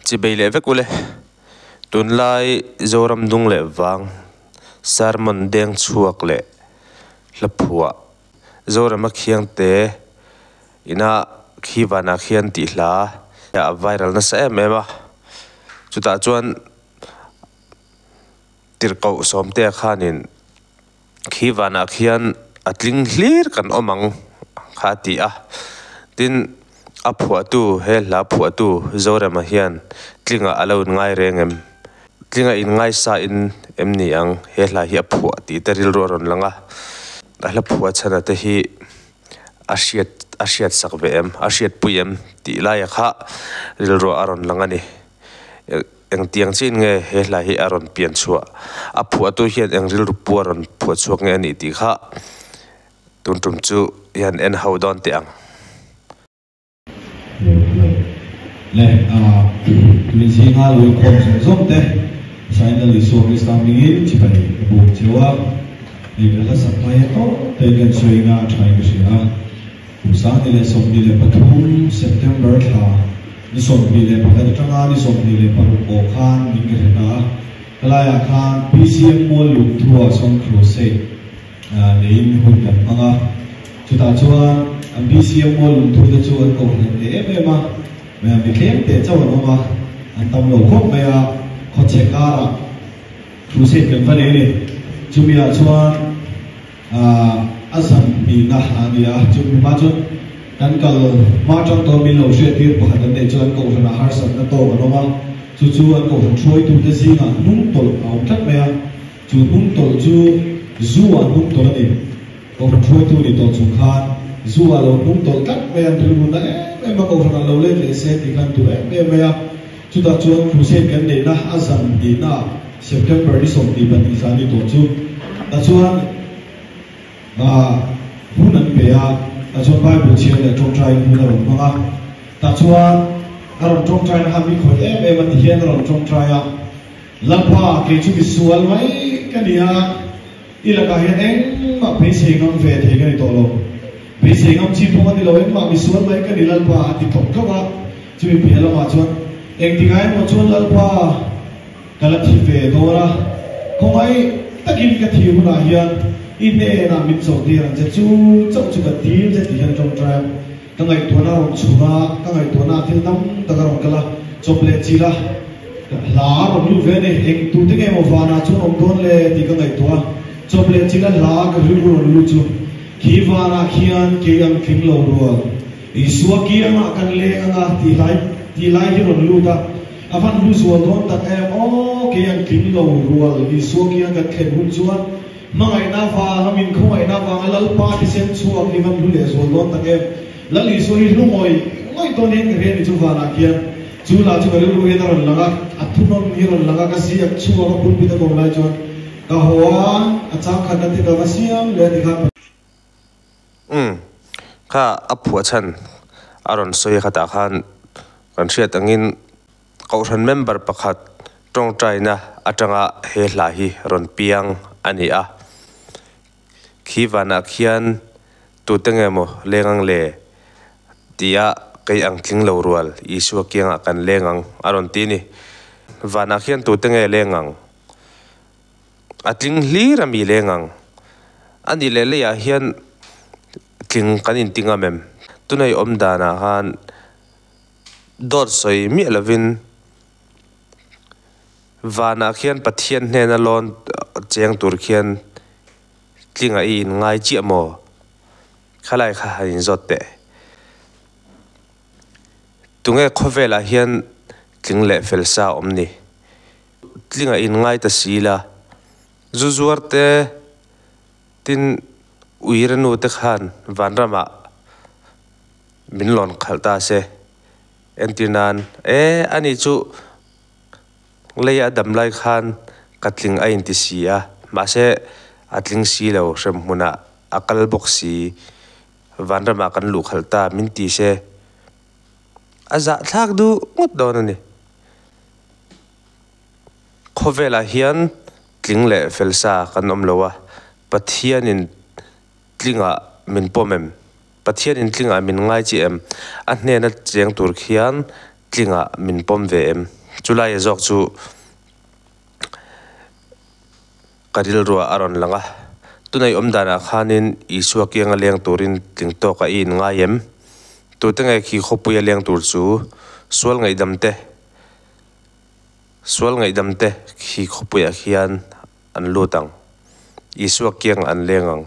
Chibei leh vek ule. Tunlai Zoram dung leh vang sermon deng chhuak leh hla phuah Zorama Khiangte ina khi vanah khian tih hla a viral nasa em em a. Chutah chuan tirhkoh Sawmtea khanin khi vanah khian a tling hlir kan awm ang kha a ti a. Tin, a phuahtu, he hla phuahtu Zorema hian tlingah a lo inngai reng em? Tlinga inngaisa in em ni ang he hla hi a phuah tih te rilru a rawn lang a. A hla phuah chhana te hi a hriat a hriat sak ve em, a hriatpui em tih laia kha rilru a rawn lang a ni. Engtiang chiin nge he hla hi a rawn pian chhuah? A phuahtu hian eng rilru pu a rawn phuah chhuak nge a nih tih kha tun tum chu i han en ho dawn teh ang. Le tui zinga lo inkhawm zawng zawng te Sainal Isua Krista hmingin chibai ka buk cheu a, hei ka hla sak hma hian tawp te kan sawi nga a tha in ka hria a. Kum 2013 September thla ni 21 atanga ni 26 pawh khan min ka hre ta a, helaiah khan BCM Mual Lungthu-ah sawn Crusade neiin hun kan hmang a, chutah chuan an BCM Mual Lungthu te chu an kohhran teh em em a, mi tlem teh chauh an awm a, an tam lo khawp mai a, khawchhe karah Crusade kan va nei a ni. Chumi-ah chuan. A zan hnihna a ni a, chumi hma chuan kan kal hma atang tawh min lo hriattir pakhat an neih chuan kohhranah harsatna tawk an awm a, chu chu an kohhran hruaitute zingah hnung tawlh a awm tlat mai a, chu hnung tawlh chu zu ah hnung tawlh a ni. Kohhran hruaitu ni tawh chung khan zu ah lo hnung tawlh tlat mai a, an rilru na em em a, kohhranah lo let leh se tih kha an duh em em mai a, chutah chuan crusade kan neihna a zan hnihna ah September ni 22 zan ni tawh chu tah chuan hun an pe a, tah chuan Bible chhiar leh tawngtai hun a rawn hmang a, tah chuan a rawn tawngtai na kha mi khawih em em a ti hian a rawn tawngtai a, Lalpa kei chu misual mai ka ni a, i lakah hian engmah beisei ngam ve thei ka ni tawh lo, beisei ngam chi pawh ka ni lo, engmah misual mai ka ni Lalpa a ti tlawk tlawk a, chumi piah lamah chuan engtikah emaw chuan Lalpa, Ka la thi ve dawn a, khawngaih takin ka thi hunah hian i hnenah min chawhtir ang che, chu chauh chu ka dil che tih hian tawngtai a, ka ngaihtuahna a rawn chhun a, ka ngaihtuahna ah thil tam tak a rawn kal a, chawp leh chilh a, hla a rawn lut ve a ni, eng tute nge maw vanah chuan awm dawn le tih ka ngaihtuah a, chawp leh chilh a hla ka rilru rawn lut chu khi vanah khian kei ang tling lo rual Isua kiangah kan leng anga tih lai tih lai hi rawn lut a. A van hlu zual dawn tak em aw, kei an tling lo rual Isua kiang kan thlen hun chuan hmangaihna vanga min khawngaihna vanga Lalpa thisen chhuak hi van hlu leh zual dawn tak em. Lal Isua hi hlu ngawih ngawih dawn hian ka hria ni chu vanah khian chu lah chu ka rilru hian a rawn lang a, a thunawn hi a rawn lang a, ka ziak chhuak a pulpit a kawm lai chuan ka haw a, a chang khatna te ka va siam leh a ti khan. Umm, kha a phuah chhan a rawn sawi khatah khan kan hriat angin Kohhran member pakhat tawngtaina atanga he hla hi rawn piang a ni a. Khi vanah khian tute nge maw leng ang le tia kei ang tling lo rual Isua kiangah kan leng ang a rawn ti a ni. Vanah khian tute nge leng ang? A tling hlir a mi leng ang. A nih leh leiah hian tling kan inti ngam em? Tunei awm danah khan dawt sawi miah lovin vanah khian Pathian hnena lawn cheng tur khian tlinga i inngai chiah maw? Khalai kha han inzawt teh. Tunge khawvelah hian tling leh fel sa awm ni? Tlinga in ngai ta si la, zu zuar te tin uire nu te khan vanramah min lawn khalh ta se. Entir nan, E, ani chu lei a dam lai khan ka tling a inti si a, mahse a tling si lo hrem hmunah a kal bawk si, vanramah kan luh khalh ta min ti se. A zahthlak duh ngawt dawn a ni. Khawvelah hian tling leh fel sa kan awm lo a, Pathianin tlingah min pawm em? Pathianin tlingah min ngai chi em? A hnena cheng tur khian tlingah min pawm ve em? Chulai zawk chu ka rilruah a rawn lang a. Tunei awm danah khanin Isua kianga leng turin tling tawk a i inngai em? Tute nge khi khawpuia leng tur chu sual ngaihdam te sual ngaihdam te khi khawpuiah khian an lut ang. Isua kiang an leng ang.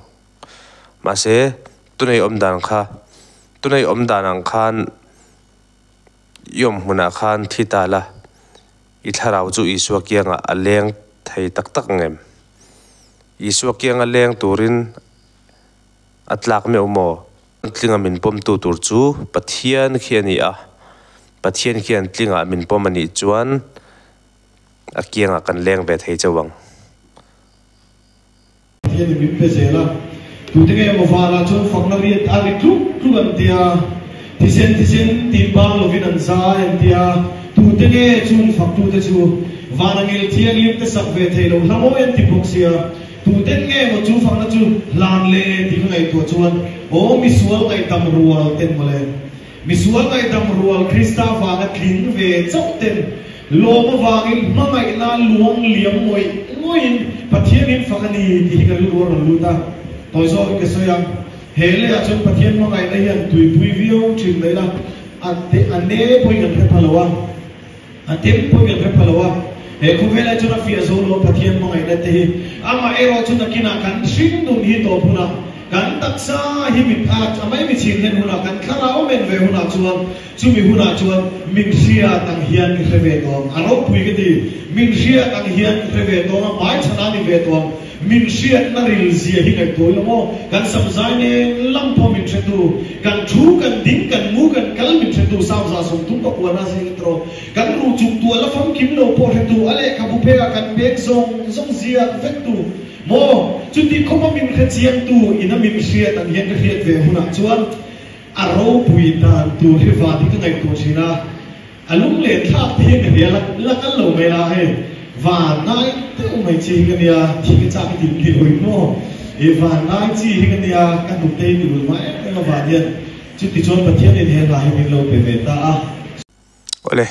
Mahse, tunei awm dan kha tunei awm dan ang khan i awm hmunah khan thi ta la, i thlarau chu Isua kiangah a leng thei tak tak ang em? Isua kianga leng turin a tlak meuh maw? Tlinga min pawmtu tur chu Pathian khi a ni a, Pathian khian tlingah min pawm a nih chuan a kiangah kan leng ve thei chauh ang. Pathian in min pe zel a, tute nge maw vanah chuan fakna riat a ri tluk tluk an tia, thisen thisen tih bang lovin an zai an tia, tute nge chung faktute chu vana ngil thianghlim te sak ve thei lo hla mawi an ti bawk sia, tuten nge maw chu fakna chu hlan le tih ka ngaihtuah chuan aw misual ngaihdam rual ten mawle. Misual ngaihdam rual Krista vanga tling ve chauh ten lawm avangin hmangaihna luang liam ngawih ngawihin Pathianin fak a ni tih hi ka rilru a rawn lut a. Tawi zawkin ka sawi a, he leiah chuan Pathian hmangaihna hian tuipui viau thin mai la, a a ne pawhin kan hre pha lo a, a tem pawhin kan hre pha lo a, he khawvelah chuan a fiah zo lo a Pathian hmangaihna te hi. Amaherawh chu nakinah kan hring nun hi tawp hunah, Kan taksa hi mit a a mai michhin hlen hunah kan thlarau men ve hunah chuan chumi hunah chuan min hriat ang hian ka hre ve tawh ang. A ropui ka ti. Min hriat ang hian ka hre ve tawh ang a, hmaichhan a ni ve tawh ang. Min hriatna ril zia hi ngaihtuah ila maw? Kan samzai nen lam pawh min hretu, kan thu, kan ding, kan mu, kan kal min hretu, samza sawmthum pakuana zing in tawh kan ruh chuk tuah la famkim lo pawh hretu, a lehkhabu phekah kan pek zawng zawng ziak vektu, Maw, chuti khawpa min hre chiangtu ina min hriat ang hian ka hriat ve hunah chuan a ropui dan tur hi van hi ka ngaihtuah thin a, a lung leh thlak te hian ka hria la, la kal lo mai la hei van ngai deuh mai chi hi ka nia, thi ka chak i tin ti ui maw, i van ngai chi hi ka nia, ka hnuk te hi ti ul mah em em a van hian, chuti chuan Pathianin he hla hi min lo pe ve ta a. Awle,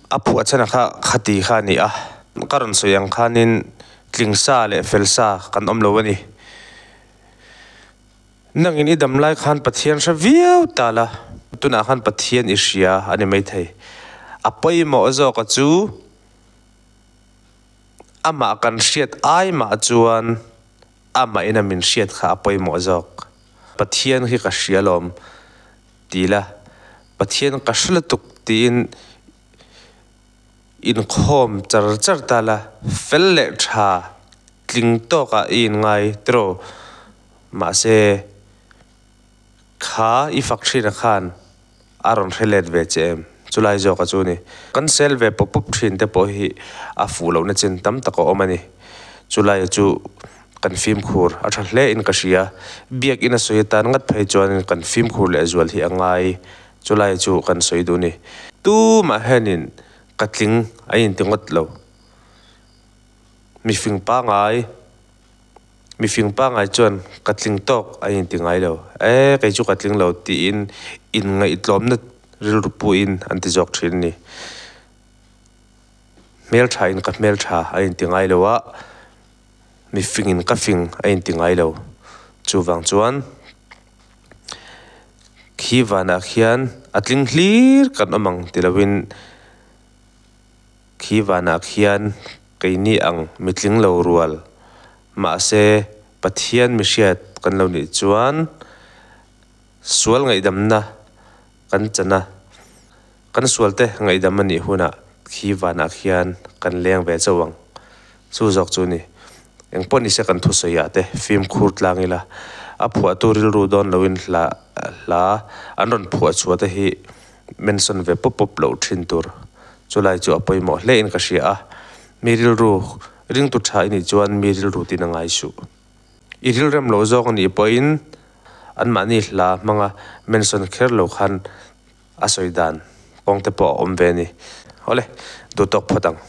a phuah chhan kha khati kha a ni a, ka rawn sawi ang khanin tling sa leh fel sa kan awm lo a ni. Nangin i dam lai khan Pathian hre viau ta la, tunah khan Pathian i hria a ni maithei. A pawimawh zawka chu amah kan hriat ai mah chuan amah ina min hriat kha a pawimawh zawk. Pathian hi ka hria lawm. Ti la, Pathian ka hre lutuk tiin inkhawm char char ta la, fel leh tha tling tawkah i inngai tiraw? Mahse, kha i fak thina khan a rawn hre let ve che em? Chulai zawka chu ni. Kan sel ve pawp pawp thin te pawh hi a fuh lohna chin tam tak a awm a ni. Chulai chu Kan fimkhur a tha hle in ka hria. Biakinn a sawi atan ngat phei chuan kan fimkhur leh zual hi a ngai. Chulai chu kan sawi duh ni. Tumah hianin ka tling a inti ngawt lo. Mifing pangai, mifing pangai chuan ka tling tawk a inti ngai lo. E, kei chu ka tling lo tiin inngaihtlawmna rilru puiin an ti zawk thin a ni. Hmeltha in ka hmeltha a inti ngai lo a. Mi fingin ka fing a inti ngai lo. Chuvang chuan khi vanah khian a tling hlir kan awm ang ti loin khi vanah khian keini ang mitling lo rual mahse Pathian mihriat kan lo nih chuan sual ngaihdamna kan chan a, kan sualte ngaihdam a nih hunah khi vanah khian kan leng ve chauh ang. Chu zawk chu ni. Engpawh nise kan thusawi ah te fimkhur tlang ila, a phuahtu rilru dawn loin hla hla an rawn phuah chhuah te hi mention ve pawp pawp loh thin tur. Chulai chu a pawimawh hle in ka hria a, mi rilru ringtu tha i nih chuan mi rilru tin a ngai suh. I rilrem loh zawk a nih pawhin anmahni hla hmanga mention kher lo khan a sawi dan kawng te pawh a awm ve a ni. Awle, duhtawk phawt ang.